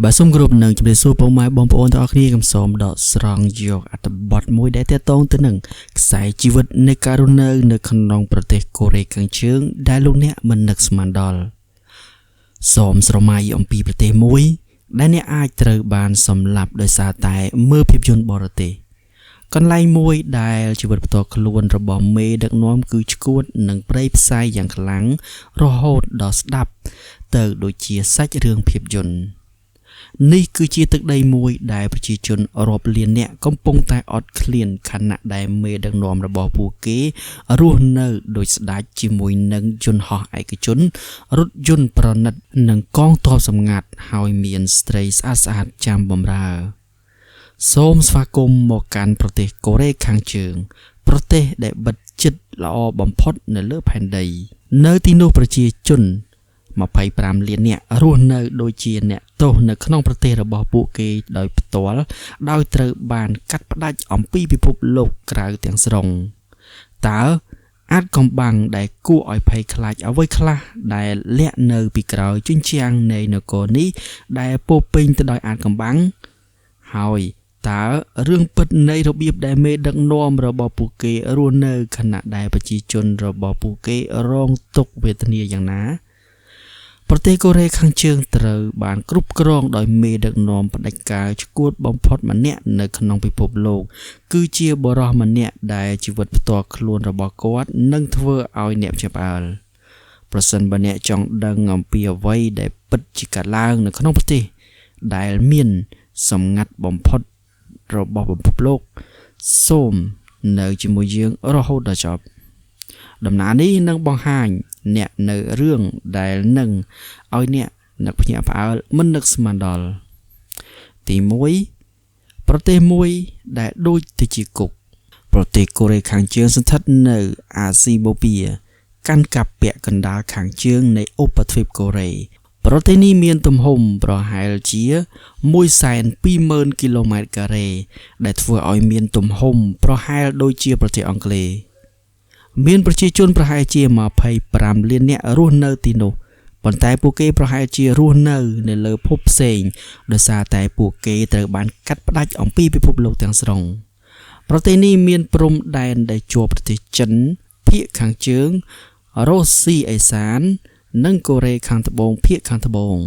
បាទសូមគោរពនឹងជម្រាបសួរពុកម៉ែបងប្អូនទាំងអស់គ្នាខ្ញុំសូមដកស្រង់យកអត្ថបទមួយដែលទាក់ទងទៅនឹងខ្សែជីវិតនៃការរស់នៅនៅក្នុងប្រទេសកូរ៉េខាងជើងដែលលោកអ្នកមិននឹកស្មានដល់សូមស្រមៃអំពីប្រទេសមួយដែលអ្នកអាចត្រូវបានសម្លាប់ដោយសារតែមើលភាពយន្តបរទេសកន្លែងមួយដែលជីវិតផ្ទាល់ខ្លួនរបស់មេដឹកនាំគឺឆ្កួតនិងព្រៃផ្សៃយ៉ាងខ្លាំងរហូតដល់ស្ដាប់ទៅដូចជាសាច់រឿងភាពយន្តនេះគឺជាទឹកដីមួយដែលប្រជាជនរាប់លាននាក់កំពុងតែអត់ឃ្លានខណៈដែលមេដឹកនាំរបស់ពួកគេរស់នៅដោយស្ដេចជាមួយនឹងយន្តហោះឯកជនរថយន្តប្រណិតនិងកងទ័ពសម្ងាត់ហើយមានស្ត្រីស្អាតៗចាំបម្រើសូមស្វាគមន៍មកកាន់ប្រទេសកូរ៉េខាងជើងប្រទេសដែលបិទជិតល្អបំផុតនៅលើផែនដីនៅទីនោះប្រជាជន25លាននាក់រស់នៅដូចជាអ្នកទោសនៅក្នុងប្រទេសរបស់ពួកគេដោយផ្ទាល់ដោយត្រូវបានកាត់ផ្តាច់អំពីពិភពលោកក្រៅទាំងស្រុងតើអាចកំបាំងដែលគួរឲ្យភ័យខ្លាចអ្វីខ្លះដែលលាក់នៅពីក្រោយជញ្ជាំងនៃនគរនេះដែលពោពេញទៅដោយអាចកំបាំងហើយតើរឿងពិតនៃរបៀបដែលមេដឹកនាំរបស់ពួកគេរស់នៅខណៈដែលប្រជាជនរបស់ពួកគេរងទុក្ខវេទនាយ៉ាងណាប្រទេសកូរ៉េខាងជើងត្រូវបានគ្រប់គ្រងដោយមេដឹកនាំផ្ដាច់ការឆ្កួតបំផុតម្នាក់នៅក្នុងពិភពលោកគឺជាបុរសម្នាក់ដែលជីវិតផ្ទាល់ខ្លួនរបស់គាត់នឹងធ្វើឲ្យអ្នកភ្ញាក់ផ្អើលប្រសិនបើអ្នកចង់ដឹងអំពីអ្វីដែលពិតជាកើតឡើងនៅក្នុងប្រទេសដែលមានសម្ងាត់បំផុតរបស់ពិភពលោកសូមនៅជាមួយយើងរហូតដល់ចប់ដំណើរនេះនឹងបង្ហាញអ្នកនៅរឿងដែលនឹងឲ្យអ្នកនឹកភ្ញាក់ផ្អើលមិននឹកស្មានដល់ទី1ប្រទេសមួយដែលដូចទៅជាគុកប្រទេសកូរ៉េខាងជើងស្ថិតនៅអាស៊ីបូព៌ាកាន់កាប់ពាក់កណ្ដាលខាងជើងនៃឧបទ្វីបកូរ៉េប្រទេសនេះមានទំហំប្រហែលជា 120,000 គីឡូម៉ែត្រការ៉េដែលធ្វើឲ្យមានទំហំប្រហែលដូចជាប្រទេសអង់គ្លេសមានប្រជាជនប្រហែលជា25លាននាក់រស់នៅទីនោះប៉ុន្តែពួកគេប្រហែលជារស់នៅនៅលើភពផ្សេងដោយសារតែពួកគេត្រូវបានកាត់ផ្តាច់អំពីពិភពលោកទាំងស្រុងប្រទេសនេះមានព្រំដែនដែលជាប់ប្រទេសចិនភាគខាងជើងរុស្ស៊ីអេសាននិងកូរ៉េខាងត្បូងភាគខាងត្បូង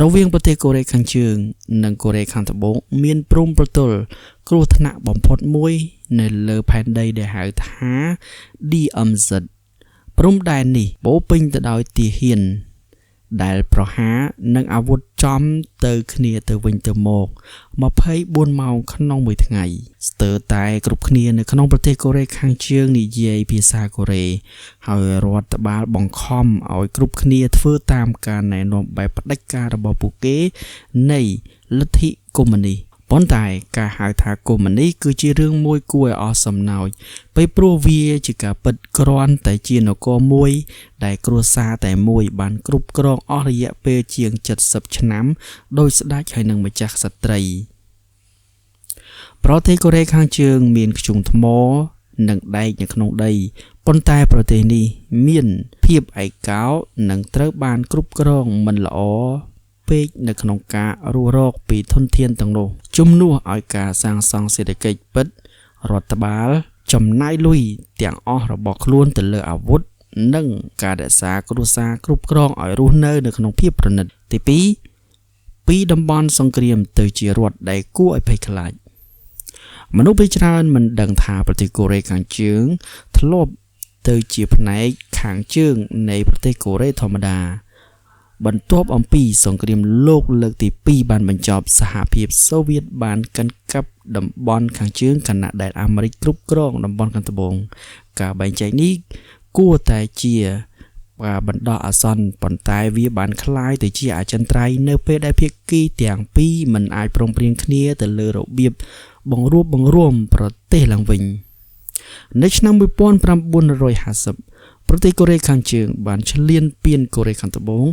រវាងប្រទេសកូរ៉េខាងជើងនិងកូរ៉េខាងត្បូងមានព្រំប្រទល់គ្រោះថ្នាក់បំផុតមួយនៅលើផែនដីដែលហៅថា DMZ ព្រំដែននេះពោពេញទៅដោយទាហានដែលប្រហារនិងអាវុធចំទៅគ្នាទៅវិញទៅមក24ម៉ោងក្នុងមួយថ្ងៃស្ទើរតែគ្រប់គ្នានៅក្នុងប្រទេសកូរ៉េខាងជើងនិយាយភាសាកូរ៉េហើយរដ្ឋបាលបង្ខំឲ្យគ្រប់គ្នាធ្វើតាមការណែនាំបែបផ្ដាច់ការរបស់ពួកគេនៃលទ្ធិកុម្មុយនីសប៉ុន្តែការហៅថាកុម្មុយនីសគឺជារឿងមួយគួរឲ្យអស់សំណើចពីព្រោះវាជាការពិតគ្រាន់តែជានគរមួយដែលគ្រួសារតែមួយបានគ្រប់គ្រងអស់រយៈពេលជាង70ឆ្នាំដោយស្ដេចហើយនិងម្ចាស់ក្សត្រីប្រទេសកូរ៉េខាងជើងមានធ្យូងថ្មនិងដែកនៅក្នុងដីប៉ុន្តែប្រទេសនេះមានភាពឯកោនិងត្រូវបានគ្រប់គ្រងមិនល្អពេកនៅក្នុងការរស់រកពីធនធានទាំងនោះជំនួសឲ្យការសាងសង់សេដ្ឋកិច្ចពិតរដ្ឋបាលចំណាយលុយទាំងអស់របស់ខ្លួនទៅលើអាវុធនិងការរក្សាគ្រួសារគ្រប់គ្រងឲ្យរស់នៅនៅក្នុងភាពប្រណិតទី2ពីតំបន់សង្គ្រាមទៅជារដ្ឋដែលគួរឲ្យភ័យខ្លាចមនុស្សភាគច្រើនមិនដឹងថាប្រទេសកូរ៉េខាងជើងធ្លាប់ទៅជាផ្នែកខាងជើងនៃប្រទេសកូរ៉េធម្មតាបន្ទាប់អំពីសង្គ្រាមលោកលើកទី2បានបញ្ចប់សហភាពសូវៀតបានកាន់កាប់តំបន់ខាងជើងខណៈដែលអាមេរិកគ្រប់គ្រងតំបន់ខាងត្បូងការបែងចែកនេះគួរតែជាការបណ្ដោះអាសន្នប៉ុន្តែវាបានក្លាយទៅជាអចិន្ត្រៃយ៍នៅពេលដែលភាគីទាំងពីរមិនអាចព្រមព្រៀងគ្នាទៅលើរបៀបបង្រួបបង្រួមប្រទេសឡើងវិញនៅឆ្នាំ1950ប្រទេសកូរ៉េខាងជើងបានឈ្លានពានកូរ៉េខាងត្បូង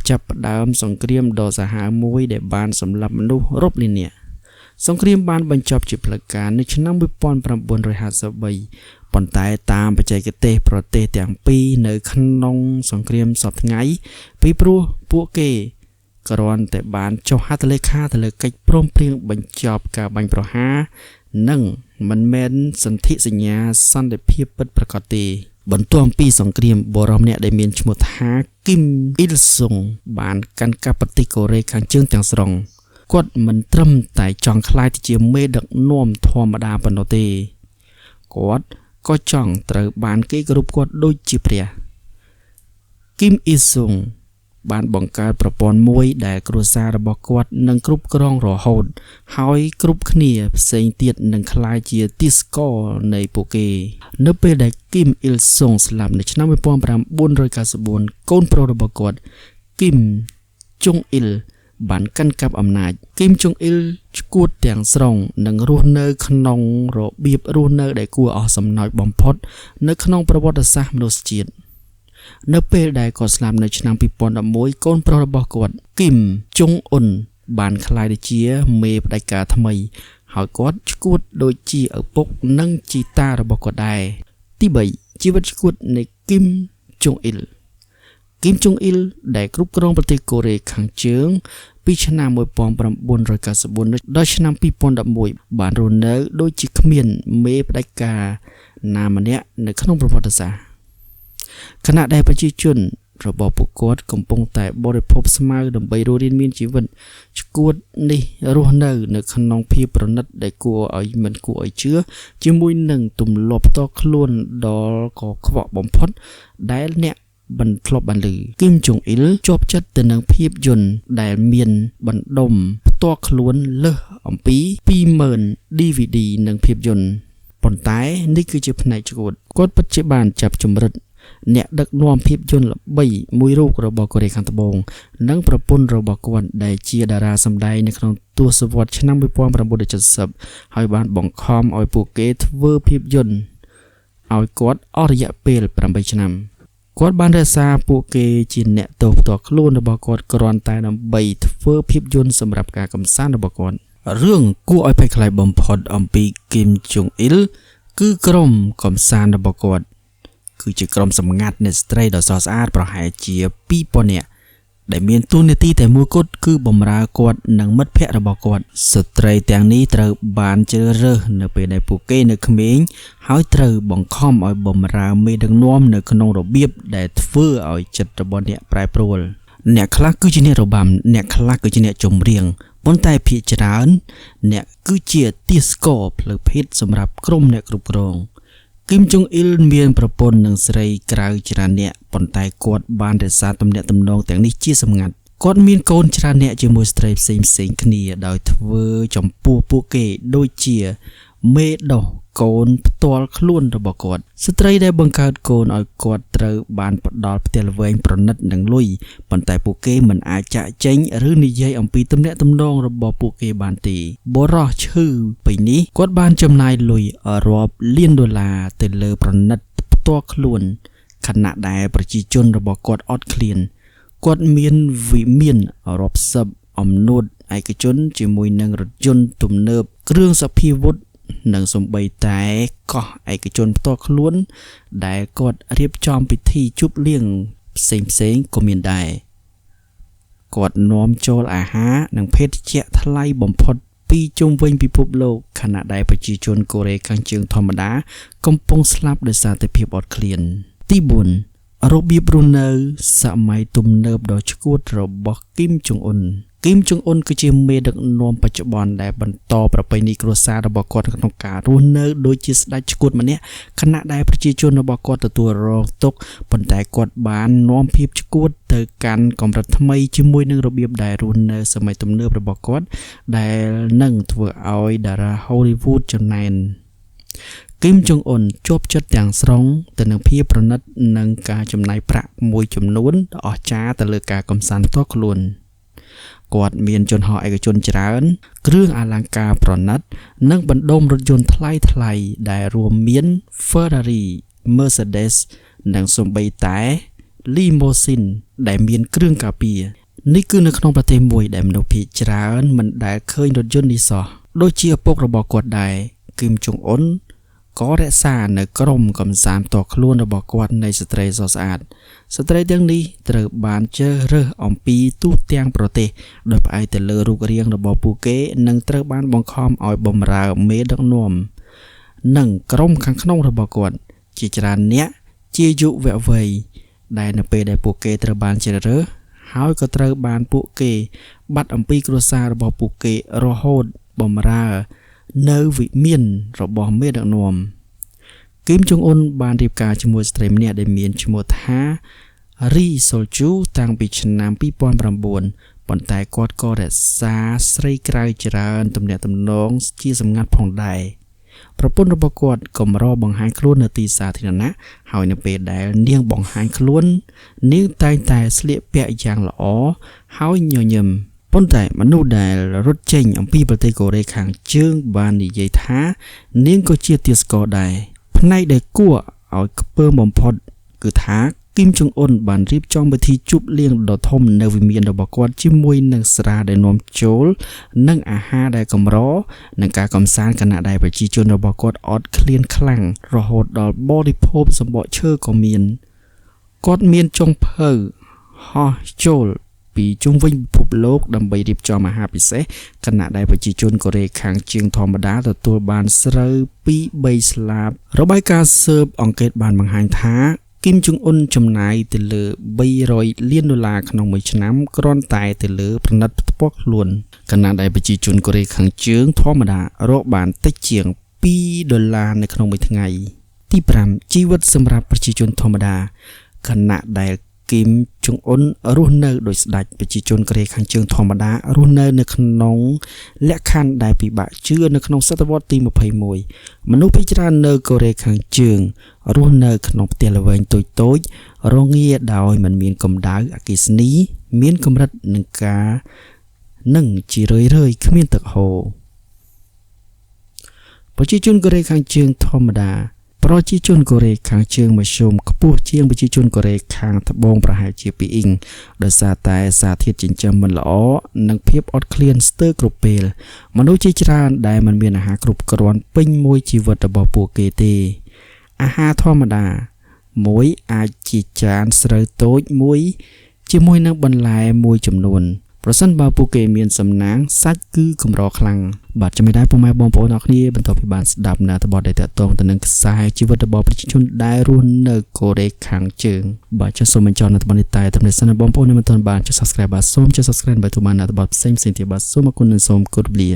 ចាប់ផ្ដើមសង្គ្រាមដ៏សាហាវមួយដែលបានសម្លាប់មនុស្សរាប់លាននាក់សង្គ្រាមបានបញ្ចប់ជាផ្លូវការនៅឆ្នាំ1953ប៉ុន្តែតាមបច្ចេកទេសប្រទេសទាំងពីរនៅក្នុងសង្គ្រាមសព្វថ្ងៃពីព្រោះពួកគេ គ្រាន់តែបានចុះហត្ថលេខាទៅលើកិច្ចព្រមព្រៀងបញ្ចប់ការបាញ់ប្រហារនិងមិនមែនសន្ធិសញ្ញាសន្តិភាពពិតប្រាកដទេបន្ទាប់ពីសង្គ្រាមបុរសម្នាក់ដែលមានឈ្មោះថាគីមអ៊ីលសុងបានកាន់កាប់ប្រទេសកូរ៉េខាងជើងទាំងស្រុងគាត់មិនត្រឹមតែចង់ក្លាយទៅជាមេដឹកនាំធម្មតាប៉ុណ្ណោះទេគាត់ក៏ចង់ត្រូវបានគេគោរពគាត់ដូចជាព្រះគីមអ៊ីលសុងបានបង្កើតប្រព័ន្ធមួយដែលគ្រួសាររបស់គាត់នឹងគ្រប់គ្រងរហូតហើយគ្រប់គ្នាផ្សេងទៀតនឹងក្លាយជាទាសករនៃពួកគេនៅពេលដែលគីមអ៊ីលសុងស្លាប់នៅឆ្នាំ1994កូនប្រុសរបស់គាត់គីមចុងអ៊ីលបានកាន់កាប់អំណាចគីមចុងអ៊ីលឈួតទាំងស្រុងនិងរស់នៅក្នុងរបៀបរស់នៅដែលគួរអស់សំណើចបំផុតនៅក្នុងប្រវត្តិសាស្ត្រមនុស្សជាតិនៅពេលដែលគាត់ស្លាប់នៅឆ្នាំ2011កូនប្រុសរបស់គាត់គីមចុងអ៊ុនបានក្លាយទៅជាមេផ្ដាច់ការថ្មីហើយគាត់ឈួតដូចជាឪពុកនិងជីតារបស់គាត់ដែរទី3ជីវិតឈួតនៃគីមចុងអ៊ីលគីមចុងអ៊ីលដែលគ្រប់គ្រងប្រទេសកូរ៉េខាងជើងពីឆ្នាំ1994ដល់ឆ្នាំ2011បានរស់នៅដូចជាគ្មានមេផ្ដាច់ការណាម្នាក់នៅក្នុងប្រវត្តិសាស្ត្រខណៈដែលប្រជាជនរបស់ពួកគាត់កំពុងតែបរិភោគស្មៅដើម្បីរស់រានមានជីវិតឈួតនេះរស់នៅនៅក្នុងភាពប្រណិតដែលគួរឲ្យមិនគួរឲ្យជឿជាមួយនឹងទម្លាប់ផ្ទាល់ខ្លួនដ៏កខ្វក់បំផុតដែលអ្នកមិនធ្លាប់បានឮគីមចុងអ៊ីលជាប់ចិត្តទៅនឹងភាពយន្តដែលមានបណ្ដុំផ្ទាល់ខ្លួនលើសអំពី 20,000 DVD និងភាពយន្តប៉ុន្តែនេះគឺជាផ្នែកឈួតគាត់ពិតជាបានចាប់ជំរិតអ្នកដឹកនាំភាពយន្តល្បីមួយរូបរបស់កូរ៉េខាងត្បូងនិងប្រពន្ធរបស់គាត់ដែលជាតារាសម្ដែងនៅក្នុងទសវត្សរ៍ឆ្នាំ1970ហើយបានបង្ខំឲ្យពួកគេធ្វើភាពយន្តឲ្យគាត់អស់រយៈពេល8ឆ្នាំគាត់បានរក្សាពួកគេជាអ្នកទោសផ្ទាល់ខ្លួនរបស់គាត់គ្រាន់តែដើម្បីធ្វើភាពយន្តសម្រាប់ការកម្សាន្តរបស់គាត់រឿងគួរឲ្យភ័យខ្លាចបំផុតអំពីគីមចុងអ៊ីលគឺក្រុមកម្សាន្តរបស់គាត់គឺជាក្រុមសម្ងាត់នៃស្ត្រីដ៏ស្រស់ស្អាតប្រហែលជា2000នាក់ដែលមានតួនាទីតែមួយគត់គឺបម្រើគាត់និងមិត្តភ័ក្តិរបស់គាត់ស្ត្រីទាំងនេះត្រូវបានជ្រើសរើសនៅពេលដែលពួកគេនៅក្មេងហើយត្រូវបង្ខំឲ្យបម្រើមេដឹកនាំនៅក្នុងរបៀបដែលធ្វើឲ្យចិត្តរបស់អ្នកប្រែប្រួលអ្នកខ្លះគឺជាអ្នករបាំអ្នកខ្លះគឺជាអ្នកចម្រៀងប៉ុន្តែភាគច្រើនអ្នកគឺជាទាសករផ្លូវភេទសម្រាប់ក្រុមអ្នកគ្រប់គ្រងគីមចុងអ៊ីលមានប្រពន្ធនិងស្រីក្រៅច្រើនអ្នកប៉ុន្តែគាត់បានរក្សាទំនាក់ទំនងទាំងនេះជាសម្ងាត់គាត់មានកូនច្រើនអ្នកជាមួយស្ត្រីផ្សេងផ្សេងគ្នាដោយធ្វើចំពោះពួកគេដូចជាមេដោះកូនផ្ទាល់ខ្លួនរបស់គាត់ស្ត្រីដែលបង្កើតកូនឲ្យគាត់ត្រូវបានផ្ដល់ផ្ទះល្វែងប្រណិតនិងលុយប៉ុន្តែពួកគេមិនអាចចាកចេញឬនិយាយអំពីទំនាក់ទំនងរបស់ពួកគេបានទេបុរសឈឺពេលនេះគាត់បានចំណាយលុយរាប់លានដុល្លារទៅលើប្រណិតផ្ទាល់ខ្លួនខណៈដែលប្រជាជនរបស់គាត់អត់ឃ្លានគាត់មានវិមានរាប់សិបអំនួតឯកជនជាមួយនឹងរថយន្តទំនើបគ្រឿងសព្វាវុធនិងសូម្បីតែកោះឯកជនផ្ទាល់ខ្លួនដែលគាត់រៀបចំពិធីជប់លៀងផ្សេងផ្សេងក៏មានដែរគាត់នាំចូលអាហារនិងភេសជ្ជៈថ្លៃបំផុតពីជុំវិញពិភពលោកខណៈដែលប្រជាជនកូរ៉េខាងជើងធម្មតាកំពុងស្លាប់ដោយសារតែភាពអត់ឃ្លានទី4របៀបរស់នៅសម័យទំនើបដ៏ឈួតរបស់គីមចុងអ៊ុនគីមចុងអ៊ុនគឺជាមេដឹកនាំបច្ចុប្បន្នដែលបន្តប្រពៃណីគ្រួសាររបស់គាត់ក្នុងការរស់នៅដូចជាស្ដេចឈួតម្នាក់ខណៈដែលប្រជាជនរបស់គាត់ទទួលរងទុក្ខប៉ុន្តែគាត់បាននាំភាពឈួតទៅកាន់កម្រិតថ្មីជាមួយនឹងរបៀបដែលរស់នៅសម័យទំនើបរបស់គាត់ដែលនឹងធ្វើឲ្យតារា Hollywood ចំណែនគីមចុងអ៊ុនជាប់ចិត្តទាំងស្រុងទៅនឹងភាពប្រណិតនិងការចំណាយប្រាក់មួយចំនួនដ៏អស្ចារ្យទៅលើការកម្សាន្តផ្ទាល់ខ្លួនគាត់មានយន្តហោះឯកជនច្រើនគ្រឿងអលង្ការប្រណិតនិងបណ្ដុំរថយន្តថ្លៃៗដែលរួមមាន Ferrari, Mercedes និងសូម្បីតែ Limousine ដែលមានគ្រឿងការពារនេះគឺនៅក្នុងប្រទេសមួយដែលមនុស្សភាគច្រើនមិនដែលឃើញរថយន្តនេះសោះដូចជាឪពុករបស់គាត់ដែរគីមចុងអ៊ុន ក៏រក្សានៅក្រុមកំសាន្តផ្ទាល់ខ្លួនរបស់គាត់នៃស្ត្រីស្រស់ស្អាតស្ត្រីទាំងនេះត្រូវបានជ្រើសរើសអំពីទូទាំងប្រទេសដោយផ្អែកទៅលើរូបរាងរបស់ពួកគេនិងត្រូវបានបង្ខំឲ្យបម្រើមេដឹកនាំនិងក្រុមខាងក្នុងរបស់គាត់ជាច្រើនអ្នកជាយុវវ័យដែលនៅពេលដែលពួកគេត្រូវបានជ្រើសរើសហើយក៏ត្រូវបានពួកគេបាត់អំពីគ្រួសាររបស់ពួកគេរហូតបម្រើនៅវិមានរបស់មេដឹកនាំគឹមចុងអ៊ុនបានរៀបការជាមួយស្ត្រីម្នាក់ដែលមានឈ្មោះថារីសូលជូតាំងពីឆ្នាំ2009ប៉ុន្តែគាត់ក៏រក្សាស្រីក្រៅច្រើនទំនាក់ទំនងជាសម្ងាត់ផងដែរប្រពន្ធរបស់គាត់កម្របង្ហាញខ្លួននៅទីសាធារណៈហើយនៅពេលដែលនាងបង្ហាញខ្លួននាងតែងតែស្លៀកពាក់យ៉ាងល្អហើយញញឹមប៉ុន្តែមនុស្សដែលរត់ចេញអំពីប្រទេសកូរ៉េខាងជើងបាននិយាយថានាងក៏ជាទាសករដែរផ្នែកដែលគួរឲ្យខ្ពើមបំផុតគឺថាគឹមចុងអ៊ុនបានរៀបចំពិធីជប់លៀងដ៏ធំនៅវិមានរបស់គាត់ជាមួយនឹងស្រាដែលនាំចូលនិងអាហារដែលកម្រនិងការកំសាន្តខណៈដែលប្រជាជនរបស់គាត់អត់ឃ្លានខ្លាំងរហូតដល់បរិភោគសម្បកឈើក៏មានគាត់មានចុងភៅហោះចូលពីជុំវិញពិភពលោកដើម្បីរៀបចំអាហារពិសេសខណៈដែលប្រជាជនកូរ៉េខាងជើងធម្មតាទទួលបានស្រូវ 2-3 ស្លាបរបាយការណ៍ស៊ើបអង្កេតបានបង្ហាញថាគឹមចុងអ៊ុនចំណាយទៅលើ300លានដុល្លារក្នុងមួយឆ្នាំគ្រាន់តែទៅលើប្រណិតផ្ទាល់ខ្លួនខណៈដែលប្រជាជនកូរ៉េខាងជើងធម្មតារកបានតិចជាង2ដុល្លារនៅក្នុងមួយថ្ងៃទី5ជីវិតសម្រាប់ប្រជាជនធម្មតាខណៈដែលគឹមចុងអ៊ុនរស់នៅដោយស្ដេចប្រជាជនកូរ៉េខាងជើងធម្មតារស់នៅនៅក្នុងលក្ខខណ្ឌដែលពិបាកជឿនៅក្នុងសតវត្សទី21មនុស្សភាគច្រើននៅកូរ៉េខាងជើងរស់នៅក្នុងផ្ទះល្វែងតូចៗរងាដោយមិនមានកម្ដៅអគ្គិសនីមានកម្រិតនឹងការនិងជារឿយៗគ្មានទឹកហូរប្រជាជនកូរ៉េខាងជើងធម្មតាប្រជាជនកូរ៉េខាងជើងមធ្យមខ្ពស់ជាងប្រជាជនកូរ៉េខាងត្បូងប្រហែលជា2អ៊ីងដោយសារតែសារធាតុចិញ្ចឹមមិនល្អនិងភាពអត់ឃ្លានស្ទើរគ្រប់ពេលមនុស្សជាច្រើនដែលមិនមានអាហារគ្រប់គ្រាន់ពេញមួយជីវិតរបស់ពួកគេទេអាហារធម្មតាមួយអាចជាចានស្រូវតូចមួយជាមួយនឹងបន្លែមួយចំនួនប្រសិនបើពួកគេមានសំណាងសាច់គឺកម្រខ្លាំងបាទចំណែកដែរពុកម៉ែបងប្អូនអរគ្នាបន្ទាប់ពីបានស្ដាប់នៅអត្ថបទដែលទាក់ទងទៅនឹងខ្សែជីវិតរបស់ប្រជាជនដែលរស់នៅកូរ៉េខាងជើងបាទចុះសូមបញ្ចប់នៅអត្ថបទនេះតែត្រឹមនេះសិនបងប្អូននៅមិនទាន់បានចុច Subscribe បាទសូមចុច Subscribe ដើម្បីទទួលបានអត្ថបទផ្សេងៗទៀតបាទសូមអរគុណនិងសូមគោរពលា